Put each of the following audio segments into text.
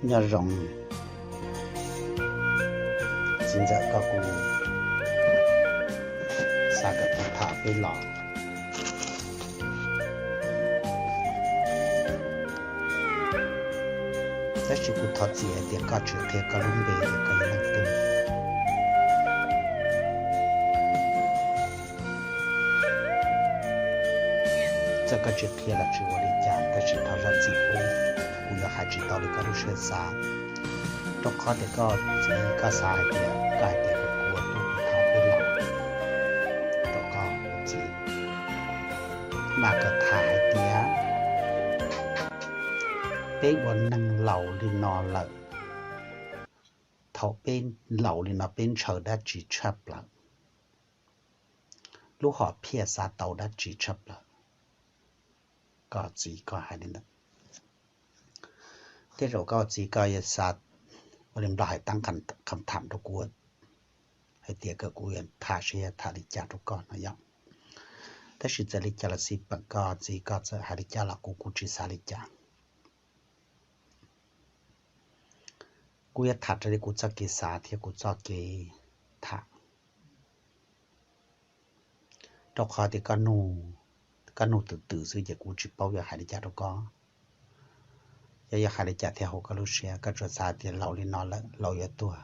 Nyob zoo txiv ntxawm, koj kuj xav kom kuv tham peb los, tab sis kuv thov txim hais tias koj tsis qhia koj lub npe es koj yog leej twg. Txawm koj tsis qhia los tsis ua li cas, tab sis thov zam txim pub, kuv yuav hais tsis tau li koj lub siab xav. Rau qhov tias koj txiv, koj xav hais tias koj hais tias kuv ua tub kuv tham peb los rau koj txiv. Mas koj tham hais tias peb ua neeg laus li no lawm, thaum peb laus li no peb ntshaw dab tsi tshaj plaws? Lub hom phiaj xav tau dab tsi tshaj plaws? Koj txiv koj hais li ntawd. Tej zaum koj txiv koj yuav xav ua li Nplog hais tag kham tham rau kuv hais tias kom kuv yuav tham saib yuav tham li cas rau koj no yom. Tab sis txawm li cas los xij peem koj txiv koj txawm hais li cas los kuv kuj tsis xav li cas. Kuv yuav tham raws li kuv txoj kev xav thiab kuv txoj kev tham. Rau qhov tias koj nug twm twm xwb ces kuv tsis paub yuav hais li cas rau koj. Yog yuav hais li cas thiaj haum koj lub siab, koj tsuas xav tias laus li no lawm laus yuav tuag.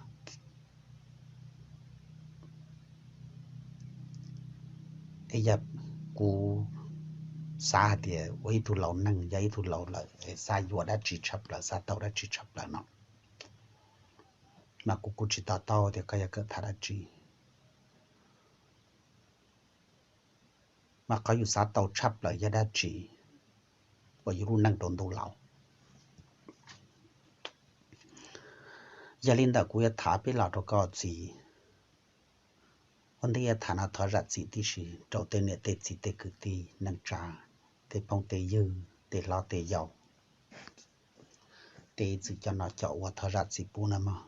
Es yog kuv xav hais tias ua ib tug laus neeg, yog ib tug laus lawm es xav yuav dab tsi tshaj plaws, xav tau dab tsi tshaj plaws no, mas kuv kuj tsis to taub tias koj yuav kawm tham dab tsi. Mas qhov yus xav tau tshaj plaws yog dab tsi uas yus lub neej rau ntuj laus? Yog li ntawd kuv yuav tham peb los rau koj txiv. Ua ntej yuav tham no thov zam txim tib si rau tej niam tej txiv tej kwv tij neej tsa, tej phooj tej ywg, tej hlob tej yau, tej txwm cov no cov ua, thov zam txim pub na mog.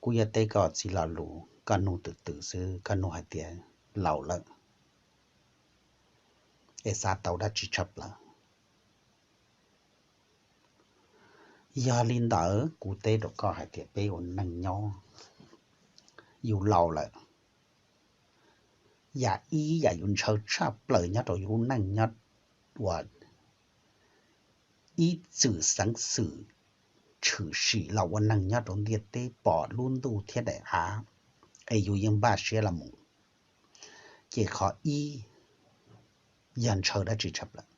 Kuv yuav teb koj txiv lo lus, koj nug twm twm xwb, koj nug hais tias laus lawm es xav tau dab tsi tshaj plaws. Yog li ntawd kuv teb rau koj hais tias peb ua neeg nyob, yus laus lawm, yam ib yam yus ntshaw tshaj plaws nyob rau yus lub neej nyob ua ib txwm xeev xwm tshwm sim los ua neeg nyob rau ntiaj teb pom lub ntuj thiab daim av, es yus yeej npaj siab los mus. Ces qhov ib yog ntshaw dab tsi tshaj plaws?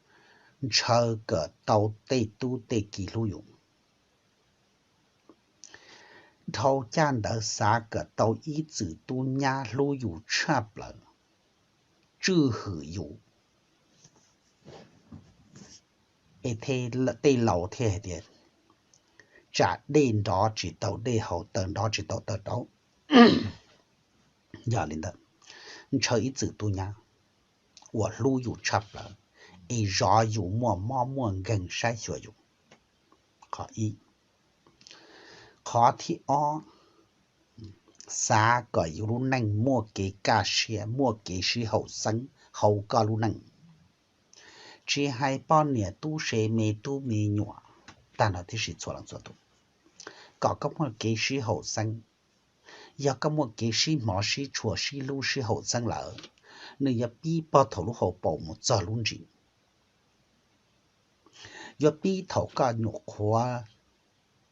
Ntshaw kom tau tej tub tej ki hlub yus. Dhau caj ntawd xav kom tau ib txwm tub nyab hlub yus tshaj plaws, tswj hwm yus. Es tej laus thiaj hais tias tsam dej nrov tsis tau dej haus, taw nrov tsis tau taw raub. Yog li ntawd, ntshaw ib txwm tub nyab uas hlub yus tshaj plaws, es zov yus, muaj mob muaj nkeeg saib xyuas yus. Qhov ib. Qhov thib ob, xav kom yus lub neej muaj kev kaj siab, muaj kev sib haum xeeb hauv koj lub neej. Tsis hais poj niam tub se me tub me nyuam tag nrho tib si txhua leej txhua tus, kom koj muaj kev sib haum xeeb. Yog koj muaj kev sib hmov sib tshua sib hlub sib haum xeeb lawm, nws yuav pib puag thaum lub hauv paus mus txog lub ntsis. Yuav pib thaum koj nyuam qhuav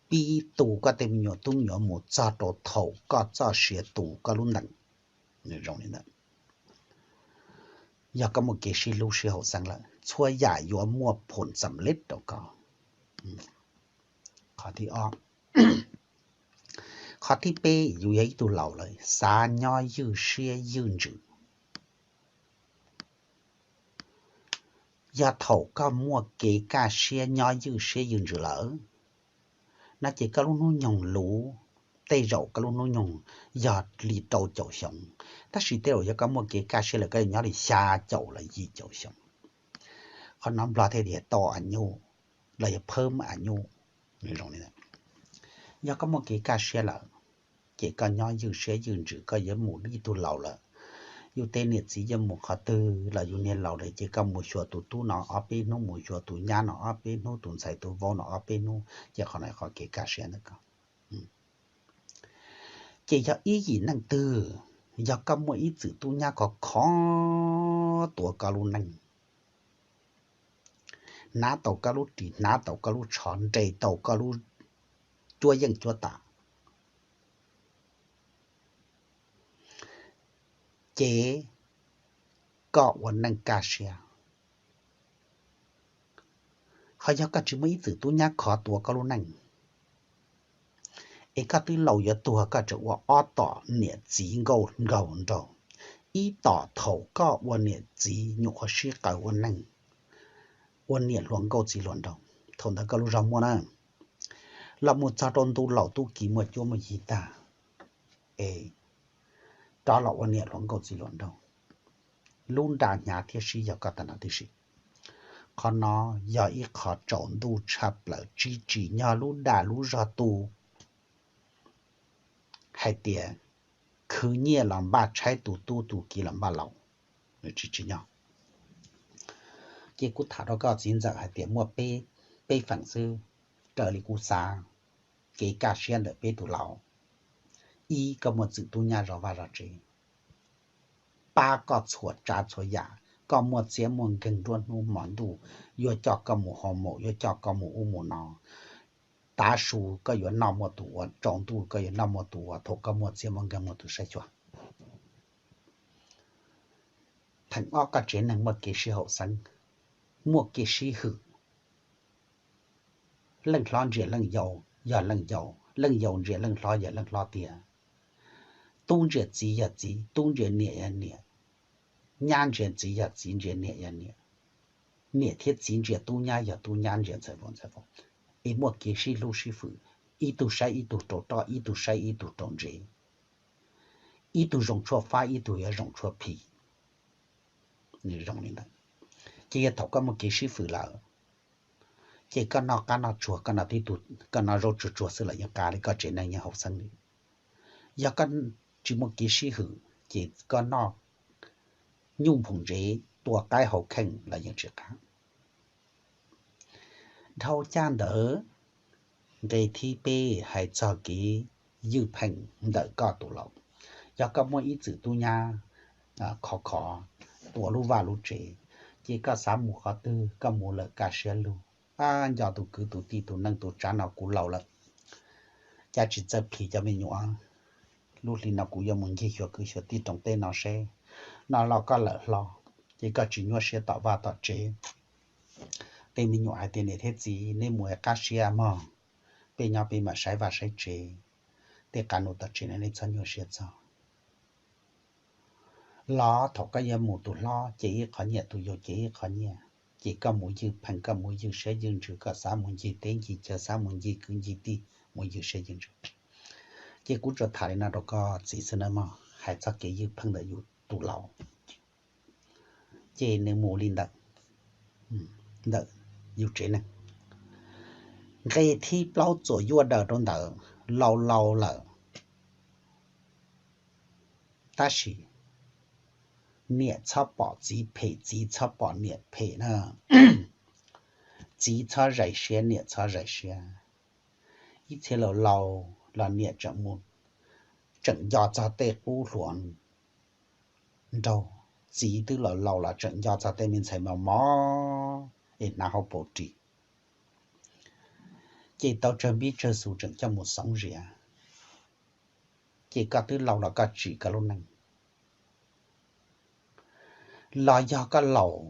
pib tu koj tej me nyuam tub me nyuam mus txog rau thaum koj txoj sia tu koj lub ntees. Zoo li ntawd, yog koj muaj kev sib hlub sib haum xeeb lawm, txhua yam yuav muaj phom xam lej rau koj. Qhov thib ob. Qhov thib peb, yus yog ib tug laus lawm, xav nyob ywj siab ywj ntsws. Yog thaum koj muaj kev kaj siab nyob ywj siab ywj ntsws lawm no ces koj lub hnub nyoog luv, tej zaum koj lub hnub nyoog yog li rau caum xyoo, tab sis tej zaum yog koj muaj kev kaj siab lawm koj yuav nyob li xya caum los yim caum xyoo. Qhov no Nplog thiaj tias tau a nyuj los yog phab a nyuj. Yog koj muaj kev kaj siab lawm, ces koj nyob ywj siab ywj ntsws koj yuav mus ib tug laus lawm. yus tej niam txiv yuav mus qhov twg los yus niag laus lawm ces koj mus xyuas tus tub no ob peb hnub, mus xyuas tus nyab no ob peb hnub, tus ntxhais tus vauv no ob peb hnub, ces qhov no qhov kev kaj siab ntawm koj. Ces yog ib yim neej twg, yog koj muaj ib txwm tub nyab khov kho tuav koj lub neej, hnav tau koj lub ris, hnav tau koj lub tsho, nres tau koj lub cuab yeej cuab tam, ces koj ua neej kaj siab. Ho yog koj tsis muaj ib txwm tub nyab khov tuav koj lub neej, es koj twb laus yuav tuag koj tseem ua ob tom niam txiv nkauj nkaus nraug, ib tom thaum koj ua niam txiv nyuam qhuav sib qaws ua neej, ua niam hluas nkauj txiv hluas nraug, thaum ntawd koj lub zog muaj na, los mus txog rau ntu laus tub ki muaj cuab muaj yig tag, es rov los ua niam hluas nkauj txiv hluas nraug, lub nra hnyav thiab sib yog koj tag nrho tib si. Qhov no yog ib qho tsaus ntuj tshaj plaws, tsis tsim nyog lub dag lub zog tu hais tias khwv nyiaj los npaj tshaib, tus tub tus ki los npaj laus, tsis tsim nyog. Ces kuv tham rau koj txiv ntxawm hais tias muaj peb, peb feem xwb raws li kuv xav, kev kaj siab ntawm peb tus laus. Ib, koj muaj txwm tub nyab zov vaj zov tsev, pab koj txhua tsav txhua yam, koj muaj txiab muaj nkeeg nruab hnub hmo ntuj, yuav coj koj mus hoo maum, yuav coj koj mus ub mus no. Tav su koj yuav noj muaj tus ua, tsaus ntuj koj yuav noj muaj tus ua, thaum koj muaj txiab muaj nkeeg muaj tus saib xyuas. Theem ob, koj tsev neeg muaj kev sib haum xeeb, muaj kev sib hwm. Leej hlob ntsia leej yau yog leej yau, leej yau ntsia leej hlob yog leej hlob tiag. Tub ntsia txiv yog txiv, tub ntsia niam yog niam, nyab ntsia txiv yog txiv, ntsia niam yog niam, niam thiab txiv ntsia tub nyab yog tub nyab, ntsia ntxhais vauv ntxhais vauv. Es muaj kev sib hlub sib hwm, ib tug saib ib tug rau roj, ib tug saib ib tug rau ntsev, ib tug zoo tshuaj fab ib tug yuav zoo tshuaj phim. Nws zoo li ntawd. Ces yog thaum koj muaj kev sib hwm lawm, ces koj noj qab noj tsuag, koj noj tib tug, koj noj zaub tsuag tsuag xwb los yeej qab li, koj tsev neeg yeej haum xeeb li. Yog koj tsis muaj kev sib hwm ces koj noj nyuj nphoom ntsev tua qaib hauv kheej los yeej tsis qab. Dhau caj ntawd, nqe thib peb hais txog kev ywj pheej ntawm koj tus laus. Yog koj muaj ib txwm tub nyab khov khov tuav lub vaj lub tsev, ces koj xav mus qhov twg koj mus lawm kaj siab lug. Nco tus kwv tus tij tus neej tus tsav no kuv laus lawm, cas tsis txawj plhis cov me nyuam. Lub hli no kuv yuav mus ncig xyuas kwv xyuas tij rooj teb no seb. No los koj lawm hlob, ces koj tsis nyuaj siab tom vaj tom tsev. Tej me nyuam hais tias niam thiab txiv neb mus qab siab mog, peb nyob peb mam saib vaj saib tsev, tej qab nus tom tsev no neb txhob nyuaj siab txog. Los thaum koj yuav mus tus hlob ces ib qho nyiaj, tus yau ces ib qho nyiaj, ces koj mus ywj pheej, koj mus ywj siab ywj ntsws, koj xav mus ncig teb ncig chaw, xav mus ncig kwv ncig tij, mus ywj siab ywj ntsws. Ces kuv tsuas tham li no rau koj txiv xwb nawb mog, hais txog kev ywj pheej ntawm yus tus laus, ces nws mus li ntawm, ntawm yus tsev neeg. Nqe thib plaub txuas yuaj daws rau ntawm laus laus lawm, tab sis niam txhob pom txiv phem, txiv txhob pom niam phem na. Txiv txhob zais siab, niam txhob zais siab. Ib txhia laus laus los niam tseem mus, tseem nco txog tej qub hluas nraug, txiv twb laus laus los tseem nco txog tej me ntxhais mos mos es hnav hauv paus ris, ces tau tsawg npib tsawg xus tseem coj mus xoov zias. Ces koj twb laus los koj tsim koj lub neej. Los yog koj laus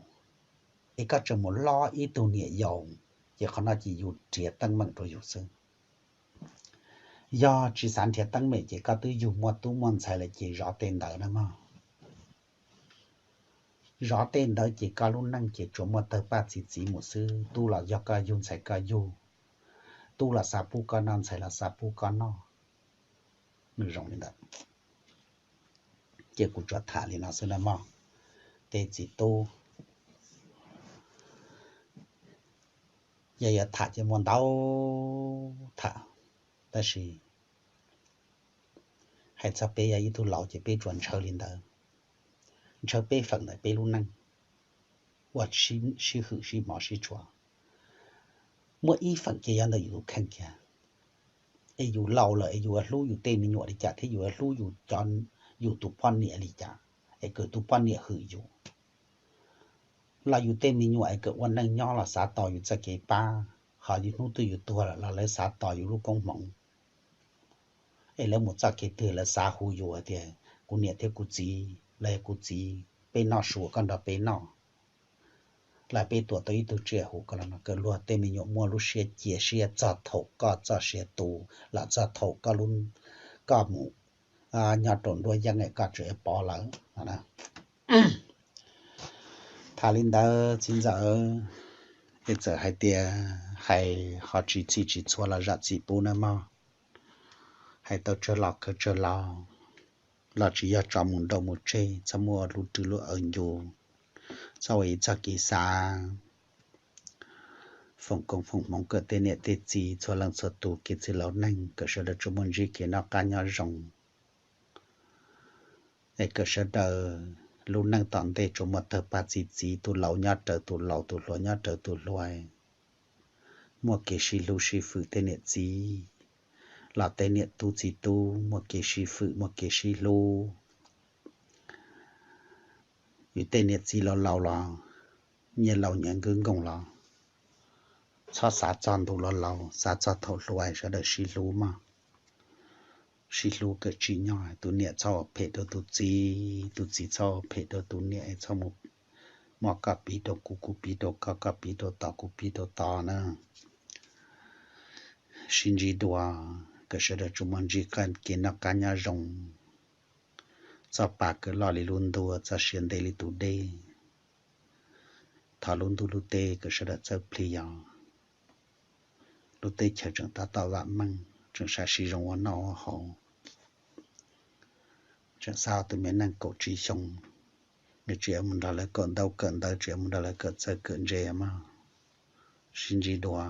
es koj tseem mus lob ib tug niam yau, ces qhov no ces yus nrhiav teeb meem rau yus xwb. Yog tsis xav nrhiav teeb meem ces koj twb yug muaj tub muaj ntxhais lawm ces zov tej ntawd na mog. Zov tej ntawd ces koj lub neej ces tsuas muaj tawg paj txi txiv mus xwb. Tub los yog koj yug, ntxhais koj yug, tub los xav pub koj noj, ntxhais los xav pub koj noj. Nws zoo li ntawd. Ces kuv tsuas tham li no xwb na mog. Tej txiv tub, yog yuav tham ces muaj ntau tham, tab sis hais txog peb yog ib tug laus ces peb tsuas ntshaw li ntawd. ntshaw peb feem ntawm peb lub neej uas sib hwm sib hmov sib tshua. Muaj ib feem ces yog ntawm yus tus kheej kiag, es yus laus lawm es yus yuav hlub yus tej me nyuam li cas thiab yus yuav hlub yus tus poj niam li cas es kom tus poj niam hwm yus, los yus tej me nyuam es kom ua neej nyob los xav tos yus txoj kev pab, ho yus hnub twg yus tuag lawm los lawv xav tos yus lub koob hmoov. Es lawv mus txoj kev twg lawv xav hu yus hais tias kuv niam thiab kuv txiv, los yog kuv txiv, peb noj su koj nrog peb noj, los peb tuav tau ib tug tsiaj hu koj los no. Kom luag tej me nyuam muaj lub siab cia siab txog thaum koj txoj sia tu, los txog thaum koj lub, koj mus nyob rau nruab yeeb es koj tseem pov lawv. Tham li ntawd txiv ntxawm, es txawm hais tias hais ho tsis txhij tsis txhua los zam txim pub nawb mog. Hais tau tsawg los kawg tsawg los, los tsis yog tso mus nrauj mus tseg, txhob muaj lub rwg lub aws ncu, txhob ua ib txoj kev xav foom koob foom hmoov kom tej niam tej txiv txhua leej txhua tus kev txwj laus neeg kom sawv daws tsuas muaj ntsib kev noj qab nyob zoo, es kom sawv daws lub neej tom ntej tsuas muaj tawg paj txi txiv, tus laus nyob raws tus laus, tus hluas nyob raws tus hluas, muaj kev sib hlub sib fwm tej niam txiv, los tej niam tub txiv tub muaj kev sib fwm muaj kev sib hlub. Yus tej niam txiv laus laus los, nyias laus nyias nkwj nkoos los, txhob xav txog ntu los laus, xav txog thaum hluas sawv daws sib hlub mog. Sib hlub kom tsim nyog, tus niam txhob ua phem rau tus txiv, tus txiv txhob ua phem rau tus niam, txhob mus muab koj piv rau kuv, kuv piv rau koj, koj piv rau tod, kuv piv rau tod na. Sib ntsib dua, kom sawv daws tsuas muaj ntsib kev noj qab nyob zoo, txoj pa kom loj li lub ntuj, txoj sia ntev li tus dej. Thov lub ntuj lub teb kom sawv daws txawj plig os. Lub teb chaws tseem tab tom vam meej, tseem sam sim zoo ua noj ua haus, tseem xav ua tus me neej kaum tsib xyoo, nws tseem mus nrog lawv kawm ntaub kawm ntawv, tseem mus nrog lawv kawm txawj kawm ntse mog. Sib ntsib dua.